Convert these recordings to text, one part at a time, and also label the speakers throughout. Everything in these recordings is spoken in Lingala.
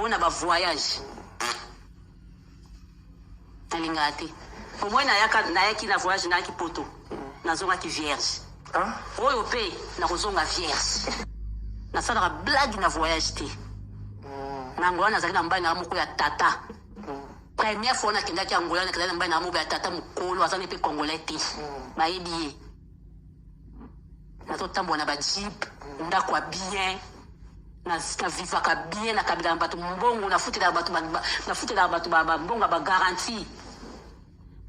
Speaker 1: Oyo na ba voyage nalingaka te. Omoni nayaka nayaki na voyage nayaki poto nazongaki vierge. Oyo pe nakozonga vierge. Nasalaka blague na voyage te. Na Angola nazalaki na mobali na nga moko ya tata. Première fois nakendaki Angola nakendaki na mobali na nga moko ya tata mokolo aza ne pe congolais te. Bayebi ye. Nazotambola na ba jeep, ndako ya bien. Na vivaka bien na kabelaka bato mbongo na futelaka bato na futelaka bato ba mbongo ya ba garantie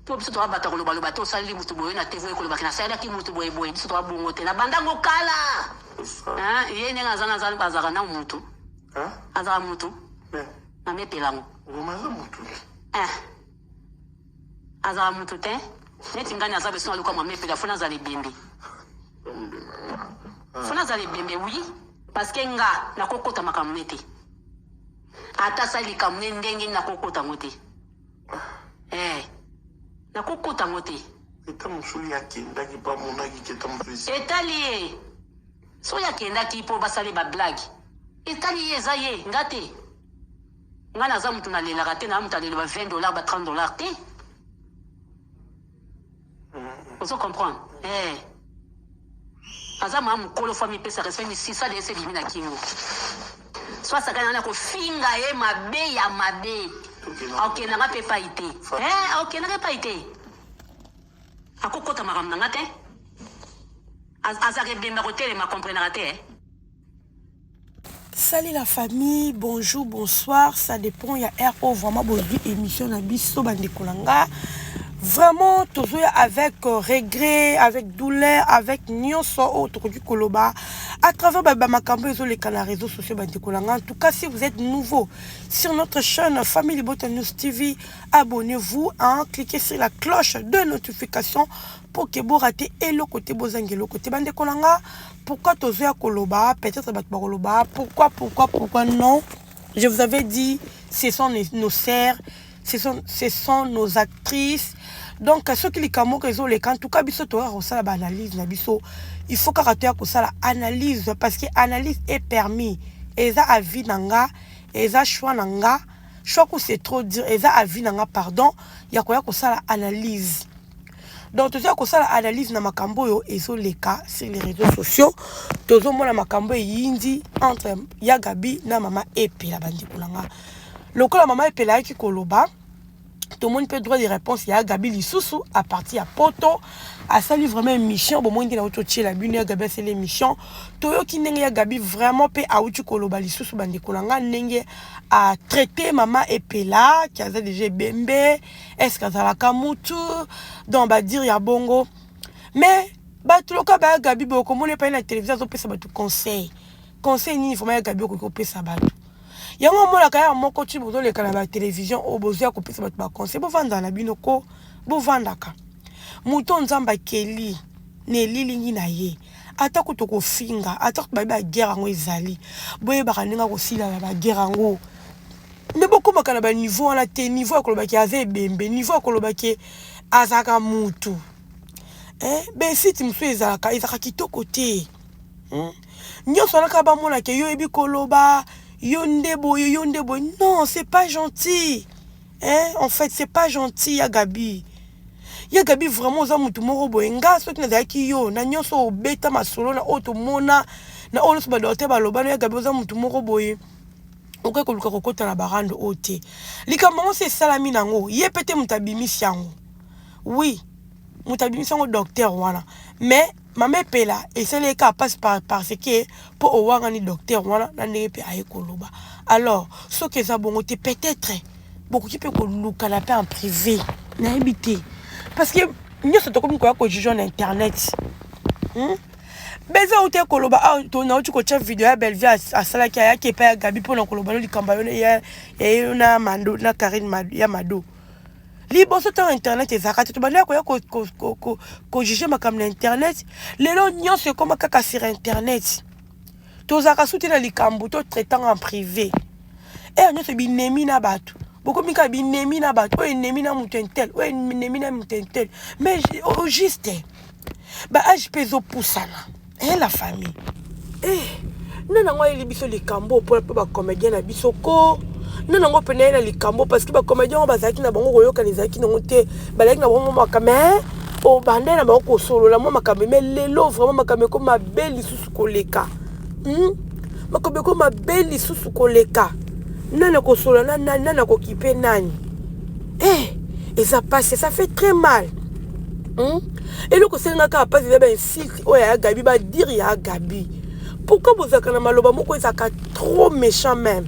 Speaker 1: po biso toza bato ya koloba loba te osaleli moto boye na TV koloba ke nasalelaki moto boye boye biso toza bongo te na banda ngo kala ye ndenge aza na azalaka na moto azalaka moto na mepela ngo azalaka moto te neti ngai naza beso naluka mwa mepela fo nazala ebembe fo nazala ebembe oui. Parce que nga nako kota makambo ne te. Ata asali likambo ne ndenge nini nako kota ngo te. Eh. Nako kota ngo te.
Speaker 2: Eta mosusu ye akendaki mpo amonaki ke eta mosusu
Speaker 1: etali ye. Soki akendaki mpo basali ba blague. Etali ye eza ye nga te. Nga naza mutu nalelaka te na mutu alelo ba 20 dollars ba 30 dollars te. Ozo comprendre? Eh. Aza mama mukolo fo amipesa respect misisa de ese ebimi na kingo. So asakani na kofinga ye mabe ya mabe. Akendanga mpe epai te. Eh, akendaka epai te. Akokota makambo na nga te. Azalaka ebembe akotelema comprenaka te. Eh.
Speaker 3: Salut la famille, bonjour, bonsoir, ça dépend ya RO vraiment bozui émission na biso bandeko na nga. Vraiment tozoya avec euh, regret, avec douleur, avec nyonso oyo tokoki koloba à travers ba makambo ezoleka na réseaux sociaux bandeko na nga. En tout cas, si vous êtes nouveau sur notre chaîne Famille Libota News TV, abonnez-vous, hein, cliquez sur la cloche de notification pour que bo rater eloko te bozanga eloko te bandeko na nga. Pourquoi tozoya koloba peut-être bato bakoloba pourquoi pourquoi pourquoi non je vous avais dit ce sont nos sœurs ce sont nos actrices donc soki likambo moko ezoleka en tout cas biso toyaka kosala baanalyse na biso il faut kaka toya kosala analyse parce que analyse est permis eza avis na nga eza choix na nga choix ko c'est trop dire eza avis na nga pardon ya koya kosala analyse Donc toza kosala analyse na makambo oyo ezoleka sur les réseaux sociaux. Tozomona makambo eyindi entre ya Gabi na mama Epela bandeko na nga. Lokola mama Epela ayaki koloba tomoni mpe droit de réponse ya Gabi lisusu à partir ya poto asali vraiment émission bomoni ndenge nauti otiela bino ya Gabi asali émission toyoki ndenge ya Gabi vraiment mpe auti koloba lisusu bandeko na nga ndenge atraite mama Epela ki aza deja ebembe Est ce que azalaka mutu donc ba dire ya bongo mais bato loka ba Gabi boye okomona epai na télévision azopesa bato conseil conseil nini vraiment ya Gabi okoki kopesa bato yango omonaka ya moko ti bozoleka na batelevizio oyo bozoya kopesa bato baconseil bovandaka na bino ko bovandaka moto nzambe akeli na elilingi na ye ata kutu kofinga ata kutu bayebi baguerre yango ezali boyebaka ndenge akosila na baguerre yango Mais bokomaka na ba niveau wana te, niveau ya koloba ke aza ebembe, niveau ya koloba ke azalaka mutu. Eh, ba site mosusu ezalaka ezalaka kitoko te. Hmm? Nyonso wana kaka bamona ke yo oyebi koloba, yo nde boye, yo nde boye. Non, c'est pas gentil. Eh, en fait, c'est pas gentil ya Gabi. Ya Gabi vraiment oza mutu moko boye. Nga soki nazalaki yo na nyonso obeta masolo na oyo tomona na oyo nyonso ba docteur baloba na ya Gabi oza mutu moko boye. Okoki koluka kokota na barando oyo te. Likambo yango se esalami na yango, ye pe te moto abimisi yango. Oui, moto abimisi yango docteur wana. Mais mama Epela esali ye kaka pasi par, parce que po owangani docteur wana na ndenge pe aye koloba. Alors, soki eza bongo te, peut-être bokoki pe kolukana pe en privé. Nayebi te. Parce que nyonso tokomi koya ko juger na internet. Bellevue awuti koloba awa to nauti kotia video ya Bellevue asalaki ayaki epai ya Gabi mpona koloba no likambo ya ye na Mando na Karine ya Mado liboso ntango internet ezalaka te tobandaki koya kojuge makambo na internet lelo nyonso ekoma kaka sur internet tozalaka su te na likambo to traitanga en privé ere nyonso binemi na bato bokomi kaka binemi na bato oyo enemi na moto intel oyo enemi na moto intel mais au juste ba age mpe ezopusana eh la famille eh nani yango ayeli biso likambo mpo mpo bacomédien na biso ko. Nani yango mpena ye na likambo? Parce que bacomédien yango bazalaki na bango koyokana, ezalaki nango te, bazalaki na bango mwa makambo, mais obandai na bango kosolola mwa makambo. Mais lelo vraiment makambo eko mabe lisusu koleka, Makambo eko mabe lisusu koleka. Nani akosolola na nani? Nani akokipe nani? Eh, eza pasi, ça fait très mal, Eloko esengaka kaka mpasi eza bainsulte oyo ya Gabi, badire ya Gabi. Pourquoi bozalaka na maloba moko ezalaka trop méchant même?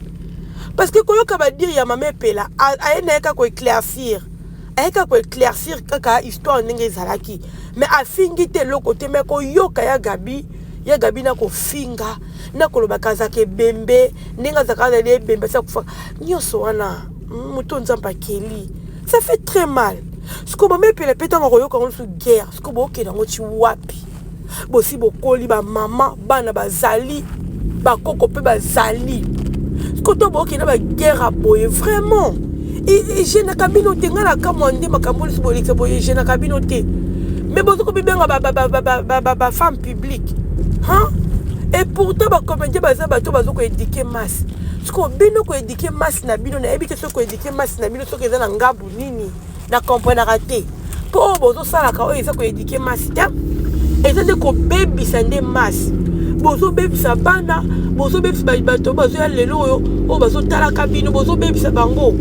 Speaker 3: Parce que koyoka badire ya mama Epela, aye na ye kaka koéclaircir, aye kaka koéclaircir kaka histoire ndenge ezalaki, mais afingi te, eloko te. Mais koyoka ya Gabi, ya Gabi na kofinga, na kolobaka azalaka ebembe, ndenge azalaka, azali ebembe, asi akufaka, nyonso wana, moto Nzambe akeli, ça fait très mal. Sikoyo mama Epela mpe, ntango akoyoka yango lisusu guerre, sikoyo bookende yango ti wapi? Bosi bokoli, bamama, bana bazali, bakoko mpe bazali. Sikoyo to bookende baguerre ya boye, vraiment egênaka bino te? Ngai na kamwa nde makambo lisusu bolekisa boye, egênaka bino te? Mais boza kobibenga bafemme publique, hein? Et pourtant bacomédien baza bato baza koéduquer masse. Sikoyo bino koéduquer masse na bino, nayebi te soki koéduquer masse na bino soki eza na ngambu nini, na comprenaka te. Mpo oyo bozosalaka oyo eza koéduquer masse te, eza nde kobebisa nde masse. Bozobebisa bana, bozobebisa bato bazoya lelo oyo, oyo bazotalaka bino, bozobebisa bango,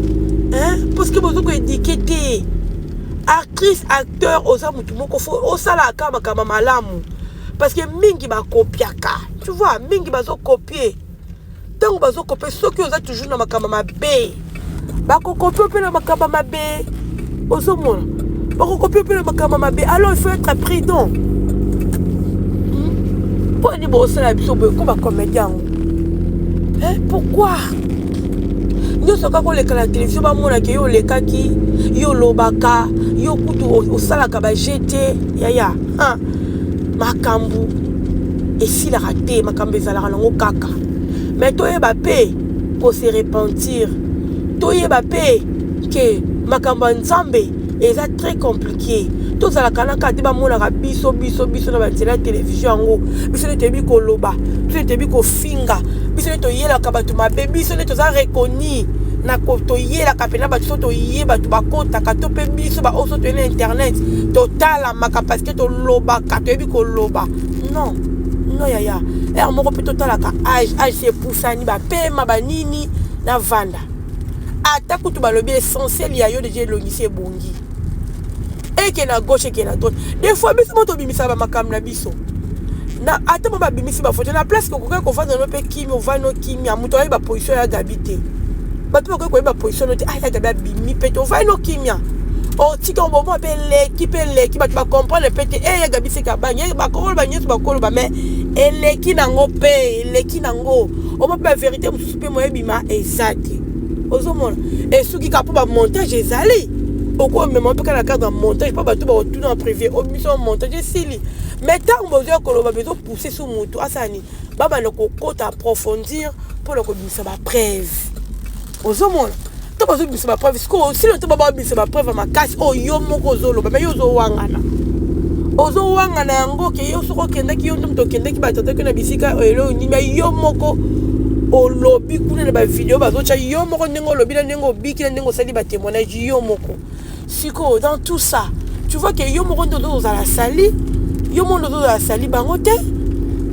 Speaker 3: parce que bozokoéduquer te. Actrice, acteur, oza motu moko, faut osalaka makambo malamu, parce que mingi bakopiaka, tu vois, mingi bazokopie. Ntango bazokopie, soki oza toujours na makambo mabe, bakokopie mpe na makambo mabe. Ozomona, bakokopie mpe na makambo mabe. Alors il faut être prudent. Mpo ani bosala biso boye ko bacomédien yango? Pourquoi nyonso kaka oleka na télévision, bamonaka yo olekaki, yo olobaka, yo kutu osalaka baje te? Yaya, makambo esilaka te, makambo ezalaka nango kaka. Mais toyeba mpe kose repentir, toyeba mpe ke makambo ya Nzambe eza très compliqué. Tozalaka na kaka te, bamonaka biso, biso, biso na banzela ya télévision yango. Biso nde toyebi koloba, biso nde toyebi kofinga, biso nde toyelaka bato mabe, biso nde toza reconnu na toyelaka mpena bato. So toye, bato bakotaka to mpe biso baoyo so toye na internet, totalamaka parce que tolobaka, toyebi koloba. Non, non, yaya, heure moko mpe totalaka âge. Âge se epusani, bapema banini na vanda. Ata kutu balobi, essentiel ya yo déjà elongisi, ebongi, eke na gauche, eke na droite. Des fois biso mo tobimisaka bamakambo na biso na ata mo babimisi bafoto na place. Kokoki kovanda no mpe kimi, ovandi no kimia, moto ayeba position ya Gabi te. Bato bakoki koyeba position no te. Ah, ya Gabi abimi mpe te, ovandi no kimia, otika bomo mpe eleki, mpe eleki, bato bacomprendre mpe te. E ya Gabi seka bangi, bakoloba nyonso bakoloba, mais eleki nango mpe eleki nango. Omo mpe bavérité mosusu mpe moyebima eza te. Ozomona, esuki kaka mpo bamontage ezali, okomema mpe kaka na cadre ya montage, mpo bato bakotuna en privé, obiso montage esili. Mais ntango bozoya koloba, bezopousse su motu asala nini? Babanda kokota approfondir mpona kobimisa bapreuve. Ozomona to bazobimisa bapreuve sikoyo, osili to bababimisa bapreuve ya makasi oyo yo moko ozoloba, mais yo ozowangana, ozowangana yango ke yo soki okendaki, yo nde moto okendaki, batataki na bisika eloko nini. Mais yo moko olobi kuna na bavideo bazotya, yo moko ndenge olobi, na ndenge obiki, na ndenge osali batémoignage yo moko. Sikoyo dans tout ça, tu vois ke yo moko nde ozozala sali, yo moko nde ozozala sali bango te.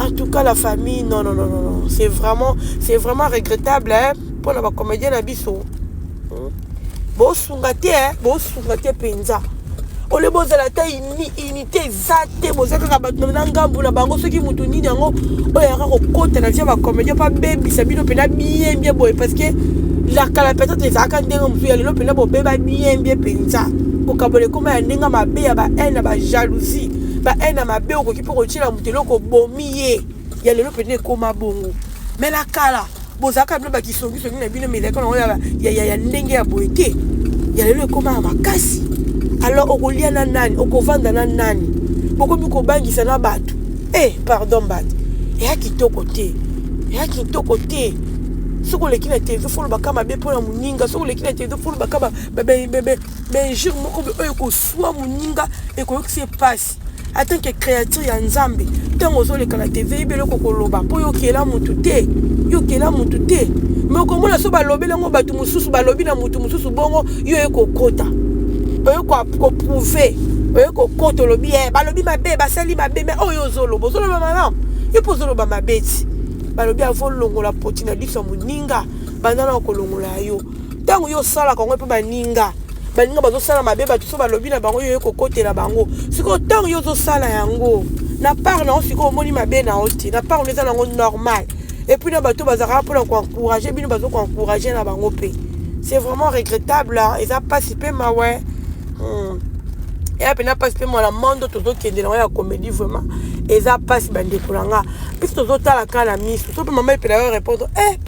Speaker 3: En tout cas la famille, non, non, non, non, non. C'est vraiment regrettable, hein, mpona bacomédien na biso, Bosunga te, bosunga te mpenza. Ole bozala ata unité eza te, boza kaka bato na ngambu na bango. Soki motu nini yango oyo ayaka kokota na vie ya bacomédien mpo abebisa bino mpena bien bien boye? Parce que la kala peut-être ezalaka ndenge mosusu, ya lelo mpena bobeba bien bien mpenza. Kokabola ekoma ya ndenge mabe, ya bahaine, ya bajalousie, bahaine ya mabe. Okoki mpe kotiela moto eloko, obomi ye. Ya lelo mpenza ekoma bongo, mais la kala bozalaka bino bakisongisongi na bino, mais ezalaka nango ya ndenge ya boye te. Ya lelo ekoma ya makasi. Alors okolia na nani? Okovanda na nani? Bokomi kobangisa na bato. Eh, pardon, bato eya kitoko te, eya kitoko te. Soki oleki na televizio, faut olobaka mabe mpona moninga. Soki oleki na televizio, faut olobaka bainjure moko oyo ekoswa moninga, ekoyokisa epasi. En tant que créature ya Nzambe, ntango ozoleka na TV, yebi eloko koloba, mpo yokela motu te, yokela motu te. Me okomona so balobeli yango bato mosusu, balobi na motu mosusu bongo, yo oye kokota, oye koprouver, oye kokota, olobi e balobi mabe, basali mabe. Me oyo ozoloba, ozoloba malamu, yo mpo ozoloba mabe ti balobi avolongola poti na biso ya moninga, banda na kolongola yo. Ntango yo osalaka yango mpe baninga bazosala mabe, bato so balobi na bango, yo oye kokotela bango. Sikoyo ntango yo ozosala yango na part na yo, sikoyo omoni mabe na yo te, na part no eza nango normal. Et puis na bato bazalaka mpona koencourager bino, bazokoencourager na bango mpe. C'est vraiment regrettable, eza mpasi mpe mawe. Eya mpena mpasi mpe mwana mondo tozokende nango ya comédie. Vraiment eza mpasi, bandeko na nga. Biso tozotala kaka na miso so mpe mama Epela yo répondre eh.